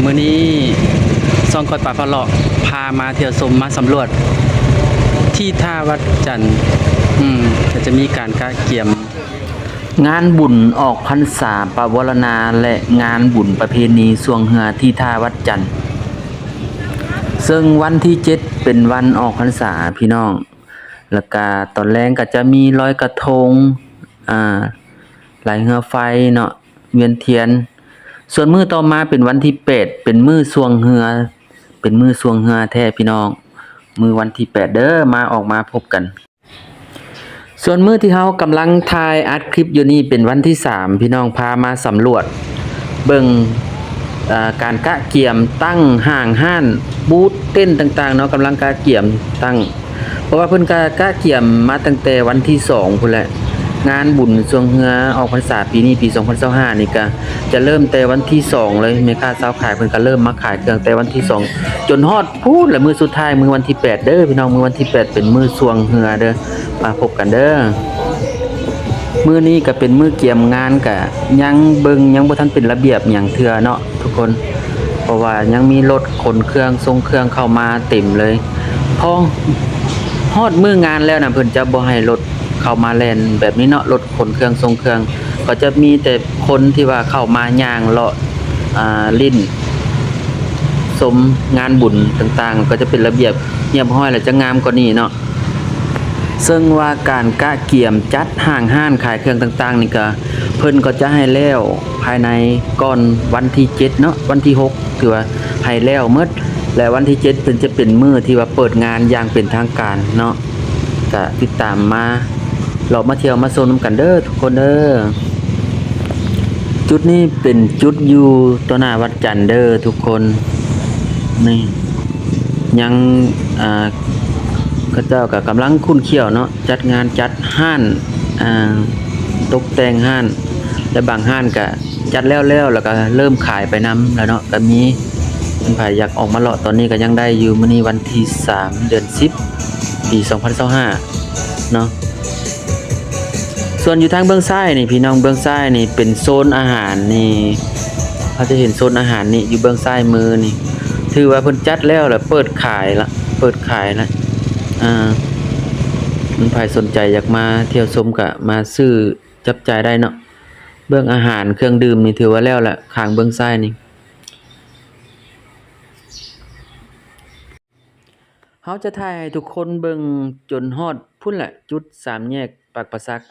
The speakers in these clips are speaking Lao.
ມື້ນີ້ຊ່ອງຂ້ອຍປາຟ້າເລາະ ພາມາທ່ຽວຊົມມາສຳຫຼວດທີ່ທ່າວັດຈັນ ອືມ ກໍຈະມີການກະກຽມ ງານບຸນອອກພັນສາປະວາລະນາ ແລະ ງານບຸນປະເພນີຊ່ວງເຮືອທີ່ທ່າວັດຈັນ ເຊິ່ງວັນທີເຈັດເປັນວັນອອກພັນສາພີ່ນ້ອງ ແລ້ວກະຕອນແລງກໍຈະມີລອຍກະທົງ ອາ ໄຫຼເຮືອໄຟເນາະ ວຽນທຽນ ສ່ວນມື້ຕໍ່ມາເປັນວັນທີແປດ ເປັນມື້ຊ່ວງເຮືອ ເປັນມື້ຊ່ວງເຮືອແທ້ພີ່ນ້ອງ ມື້ວັນທີແປດເດີ ມາ ອອກມາພົບກັນ. ສ່ວນມື້ທີ່ເຮົາກຳລັງຖ່າຍອັດຄລິບຢູ່ນີ້ເປັນວັນທີສາມ ພີ່ນ້ອງ ພາມາສຳຫຼວດເບິ່ງ ເອີ ການກະກຽມຕັ້ງຫ້າງຮ້ານ ບູດເຕັນຕ່າງໆເນາະ ກຳລັງກະກຽມຕັ້ງ ເພາະວ່າເພິ່ນກະກະກຽມມາຕັ້ງແຕ່ວັນທີສອງພຸ້ນແຫຼະ ງານບຸນຊ່ວງເຮືອອອກພັນສາປີນີ້ ປີສອງພັນຊາວຫ້ານີ້ກະຈະເລີ່ມແຕ່ວັນທີສອງເລີຍ ແມ່ຄ້າຊາວຂາຍເພິ່ນກະເລີ່ມມາຂາຍເຄື່ອງແຕ່ວັນທີສອງ ຈົນຮອດ ພຸ້ນລະ ມື້ສຸດທ້າຍ ມື້ວັນທີແປດເດີພີ່ນ້ອງ ມື້ວັນທີແປດເປັນມື້ຊ່ວງເຮືອເດີ ມາພົບກັນເດີ. ມື້ນີ້ກະເປັນມື້ກຽມງານ ກະຍັງເບິ່ງ ຍັງບໍ່ທັນເປັນລະບຽບຫຍັງເທື່ອເນາະທຸກຄົນ ເພາະວ່າຍັງມີລົດຂົນເຄື່ອງ ສົ່ງເຄື່ອງເຂົ້າມາເຕັມເລີຍ ພໍຮອດມື້ງານແລ້ວນະ ເພິ່ນຈະບໍ່ໃຫ້ລົດເຂົ້າມາແລ່ນແບບນີ້ເນາະ ລົດຂົນເຄື່ອງ ສົ່ງເຄື່ອງ ກໍຈະມີແຕ່ຄົນທີ່ວ່າເຂົ້າມາຍ່າງເລາະ ອ່າ ຫຼິ້ນ ຊົມງານບຸນຕ່າງໆ ກໍຈະເປັນລະບຽບຮຽບຮ້ອຍ ແລະ ຈະງາມກວ່ານີ້ເນາະ. ເຊິ່ງວ່າການກະກຽມຈັດຫ້າງຮ້ານຂາຍເຄື່ອງຕ່າງໆນີ້ກະ ເພິ່ນກໍຈະໃຫ້ແລ້ວພາຍໃນກ່ອນວັນທີເຈັດເນາະ ວັນທີຫົກຖືວ່າໃຫ້ແລ້ວໝົດ ແລະ ວັນທີເຈັດເພິ່ນຈະເປັນມື້ທີ່ວ່າເປີດງານຢ່າງເປັນທາງການເນາະ. ກະຕິດຕາມມາ ເລາະມາທ່ຽວມາຊົມນຳກັນເດີທຸກຄົນເດີ. ຈຸດນີ້ເປັນຈຸດຢູ່ຕໍ່ໜ້າວັດຈັນເດີທຸກຄົນ ນີ້ ຍັງ ອ່າ ເຂົາເຈົ້າກະກຳລັງຂຸ້ນຂ້ຽວເນາະ ຈັດງານຈັດຮ້ານ ອ່າ ຕົກແຕ່ງຮ້ານ ແລະ ບາງຮ້ານກະຈັດແລ້ວໆ ແລ້ວກະເລີ່ມຂາຍໄປນຳແລ້ວເນາະ ກະມີ ຄັນໃຜຢາກອອກມາເລາະຕອນນີ້ກະຍັງໄດ້ຢູ່ ມື້ນີ້ວັນທີສາມ ເດືອນສິບ ປີສອງພັນຊາວຫ້າເນາະ. ສ່ວນຢູ່ທາງເບື້ອງຊ້າຍນີ້ ພີ່ນ້ອງ ເບື້ອງຊ້າຍນີ້ເປັນໂຊນອາຫານນີ້ ເຮົາຈະເຫັນໂຊນອາຫານນີ້ຢູ່ເບື້ອງຊ້າຍມືນີ້ ຖືວ່າເພິ່ນຈັດແລ້ວລະ ເປີດຂາຍລະ ເປີດຂາຍລະ ອ່າ ຄັນໃຜສົນໃຈຢາກມາທ່ຽວຊົມກະມາຊື້ຈັບຈ່າຍໄດ້ເນາະ. ເບື້ອງອາຫານເຄື່ອງດື່ມນີ້ຖືວ່າແລ້ວລະ ຂ້າງເບື້ອງຊ້າຍນີ້. ເຮົາຈະຖ່າຍໃຫ້ທຸກຄົນເບິ່ງຈົນຮອດພຸ້ນແຫຼະ ຈຸດສາມແຍກປາກປາສັກ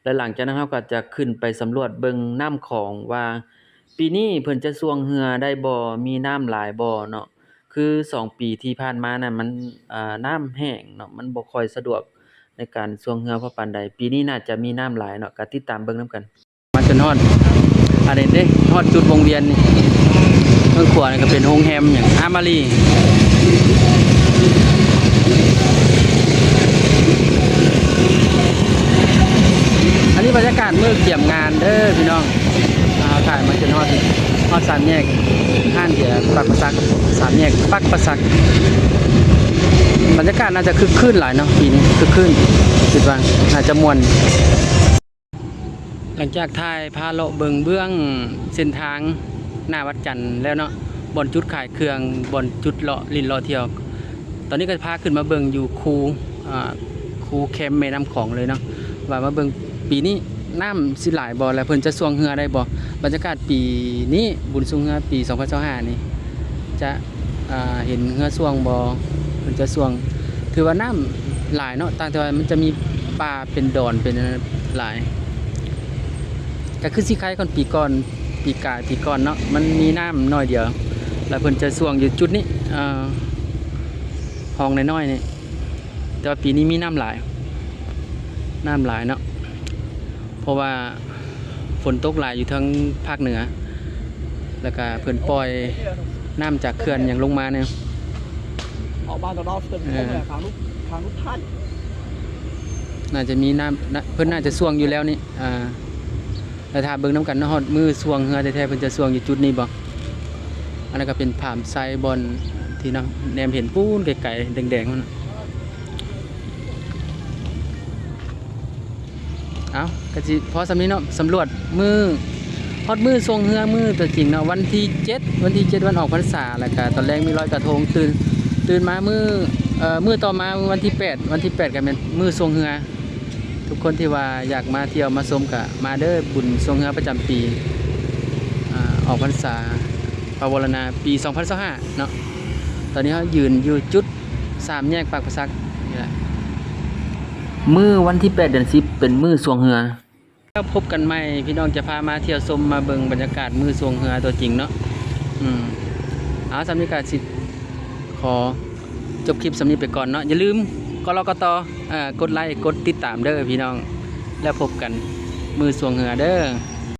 ແລະ ຫຼັງຈາກນັ້ນເຮົາກໍຈະຂຶ້ນໄປສຳຫຼວດເບິ່ງນ້ຳຂອງວ່າ ປີນີ້ເພິ່ນຈະຊ່ວງເຮືອໄດ້ບໍ່ ມີນ້ຳຫຼາຍບໍ່ເນາະ. ຄືສອງປີທີ່ຜ່ານມານັ້ນມັນ ເອີ ນ້ຳແຫ້ງເນາະ ມັນບໍ່ຄ່ອຍສະດວກໃນການຊ່ວງເຮືອພໍປານໃດ. ປີນີ້ໜ້າຈະມີນ້ຳຫຼາຍເນາະ ກໍຕິດຕາມເບິ່ງນຳກັນ. ມາຈົນຮອດ ອັນນີ້ເດ້ ຮອດຈຸດວົງວຽນນີ້ ເບື້ອງຂວານີ້ກໍເປັນໂຮງແຮມຫຍັງ ອາມາຣີ. ອັນນີ້ບັນຍາກາດມື້ກຽມງານເດີພີ່ນ້ອງ. ເຮົາຖ່າຍມາຈົນຮອດ ຮອດສາມແຍກ ຫ້າງເບຍປາກປາສັກ ສາມແຍກປາກປາສັກ. ບັນຍາກາດໜ້າຈະຄຶກຄື້ນຫຼາຍເນາະ ປີນີ້ຄຶກຄື້ນ ຄິດວ່າໜ້າຈະມ່ວນ. ຫຼັງຈາກຖ່າຍພາເລາະເບິ່ງເບື້ອງເສັ້ນທາງໜ້າວັດຈັນແລ້ວເນາະ ບ່ອນຈຸດຂາຍເຄື່ອງ ບ່ອນຈຸດເລາະຫຼິ້ນເລາະທ່ຽວ ຕອນນີ້ກໍພາຂຶ້ນມາເບິ່ງຢູ່ຄູ ອ່າ ຄູແຄມແມ່ນ້ຳຂອງເລີຍເນາະ ວ່າມາເບິ່ງປີນີ້ນ້ຳຊິຫຼາຍບໍ່ ແລະ ເພິ່ນຈະຊ່ວງເຮືອໄດ້ບໍ່. ບັນຍາກາດປີນີ້ ບຸນຊ່ວງເຮືອປີສອງພັນຊາວຫ້ານີ້ ຈະ ອ່າ ເຫັນເຮືອຊ່ວງບໍ່ ເພິ່ນຈະຊ່ວງ ຖືວ່ານ້ຳຫຼາຍເນາະ ຕ່າງແຕ່ວ່າມັນຈະມີປ່າເປັນດອນເປັນອັນນັ້ນຫຼາຍ ກໍຄືຊິຄ້າຍກ່ອນປີກ່ອນ ປີກາຍ ປີກ່ອນເນາະ ມັນມີນ້ຳໜ້ອຍດຽວ ແລ້ວເພິ່ນຈະຊ່ວງຢູ່ຈຸດນີ້ ເອີ ຮ່ອງນ້ອຍໆນີ້ ແຕ່ວ່າປີນີ້ມີນ້ຳຫຼາຍ ນ້ຳຫຼາຍເນາະ ເພາະວ່າຝົນຕົກຫຼາຍຢູ່ທາງພາກເໜືອ ແລ້ວກະເພິ່ນປ່ອຍນ້ຳຈາກເຂື່ອນຫຍັງລົງມາແນ່ ອອກມາຕະລອດເພິ່ນ ເອີ ທາງລູກ ທາງລູກທ່ານ ໜ້າຈະມີນ້ຳ ເພິ່ນໜ້າຈະຊ່ວງຢູ່ແລ້ວນີ້ ອ່າ ແລ້ວຖ້າເບິ່ງນຳກັນເນາະ ຮອດມື້ຊ່ວງເຮືອແທ້ໆ ເພິ່ນຈະຊ່ວງຢູ່ຈຸດນີ້ບໍ່? ອັນນັ້ນກໍເປັນຜາມໄຊ ບ່ອນທີ່ເນາະ ແນມເຫັນປູ້ນໄກໆ ແດງໆ ພຸ້ນນະ. ເອົາ ກໍຊິພໍສ່ຳນີ້ເນາະ ສຳຫຼວດມື້ ຮອດມື້ຊ່ວງເຮືອມື້ຕົວຈິງເນາະ ວັນທີເຈັດ ວັນທີເຈັດ ວັນອອກພັນສາ ແລ້ວກະຕອນແລງມີລອຍກະທົງ ຕື່ນ ຕື່ນມາມື້ ເອີ ມື້ຕໍ່ມາວັນທີແປດ ວັນທີແປດກະແມ່ນມື້ຊ່ວງເຮືອ. ທຸກຄົນທີ່ວ່າຢາກມາທ່ຽວມາຊົມກະມາເດີ ບຸນຊ່ວງເຮືອປະຈຳປີ ອາ ອອກພັນສາ ພະວໍລະນາ ປີສອງພັນຊາວຫ້າເນາະ. ຕອນນີ້ເຮົາຢືນຢູ່ຈຸດສາມແຍກປາກປາສັກນີ້ແຫຼະ ມື້ວັນທີແປດ ເດືອນສິບ ເປັນມື້ຊ່ວງເຮືອ. ແລ້ວພົບກັນໃໝ່ ພີ່ນ້ອງຈະພາມາທ່ຽວຊົມມາເບິ່ງບັນຍາກາດມື້ຊ່ວງເຮືອຕົວຈິງເນາະ. ອືມ ເອົາ ສ່ຳນີ້ກະຊິຂໍຈົບຄລິບສ່ຳນີ້ໄປກ່ອນເນາະ. ຢ່າລືມ ກລກຕ ເອີ ກົດໄລກ໌ ກົດຕິດຕາມເດີພີ່ນ້ອງ. ແລ້ວພົບກັນມື້ຊ່ວງເຮືອເດີ.